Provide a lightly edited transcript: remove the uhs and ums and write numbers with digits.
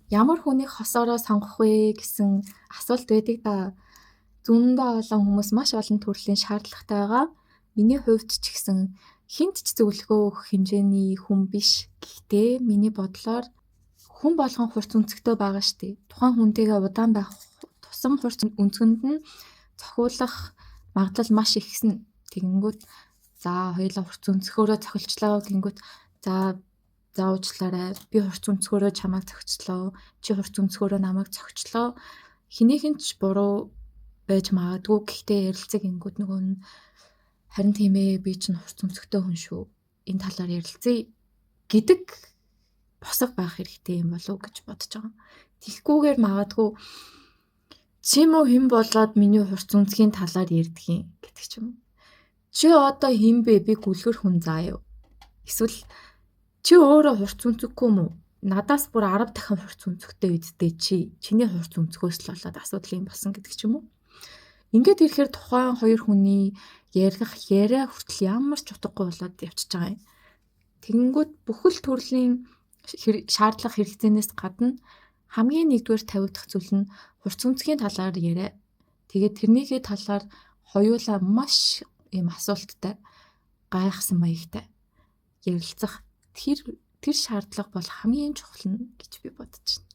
Ямар хүнийг хосоороо сонгох вэ гэсэн асуулт байдаг да. Зөндөө олон хүмүүс маш олон төрлийн шаардлагатай байгаа. Миний хувьд ч гэсэн хэнд ч зөвлөгөө өгөх хэмжээний хүн биш. Гэхдээ миний бодлоор хүн болгон хурц өнцөгтэй байгаа штэ. Тухайн хүнтэйгээ удаан байх тусам хурц өнцгөнд нь цохиулах магадлал маш ихсэн. Тэгэнгүүт за хоёулаа хурц өнцгөөрөө цохилчлаа гэнгүүт за за уучлаарай. Би хурц өнцгөөрөө чамайг цогцлоо. Чи хурц өнцгөөрөө намайг цогцлоо. Хэнийх нь ч буруу байж магадгүй. Гэхдээ ярилцаг гингүүд нөгөө нь харин тийм ээ, би чинь хурц өнцгтэй хүн шүү. Энэ талаар ярилцъя гэдэг босго байх хэрэгтэй юм болов уу гэж бодож байгаа. Тэгхгүйгээр магадгүй чи мө хэн болоод миний хурц өнцгийн талаар ярьдгийн гэдэг ч юм уу. Чи одоо хэн бэ? Би гүлгэр хүн заа юу. Эсвэл чи өөрөө хурц өнцөггүй юм уу? Надаас бүр 10 дахин хурц өнцөгтэй үсттэй чи. Чиний хурц өнцгөөс л болоод асуудал юм болсон гэдэг ч юм уу. Ингээд ирэхээр тухайн хоёр хүний ярих яриа хүртэл ямар ч утгагүй болоод явчихж байгаа юм. Тэгэнгүүт бүхэл төрлийн шаардлага хэрэгцээнээс гадна хамгийн нэгдүгээр тавигдах зүйл нь хурц өнцгийн талаар яриа. Тэгээд тэрнийхээ талаар хоёулаа маш ийм асуулттай, гайхсан маягтай ярилцах тэр шаардлага бол хамгийн чухал нь гэж би бодож байна.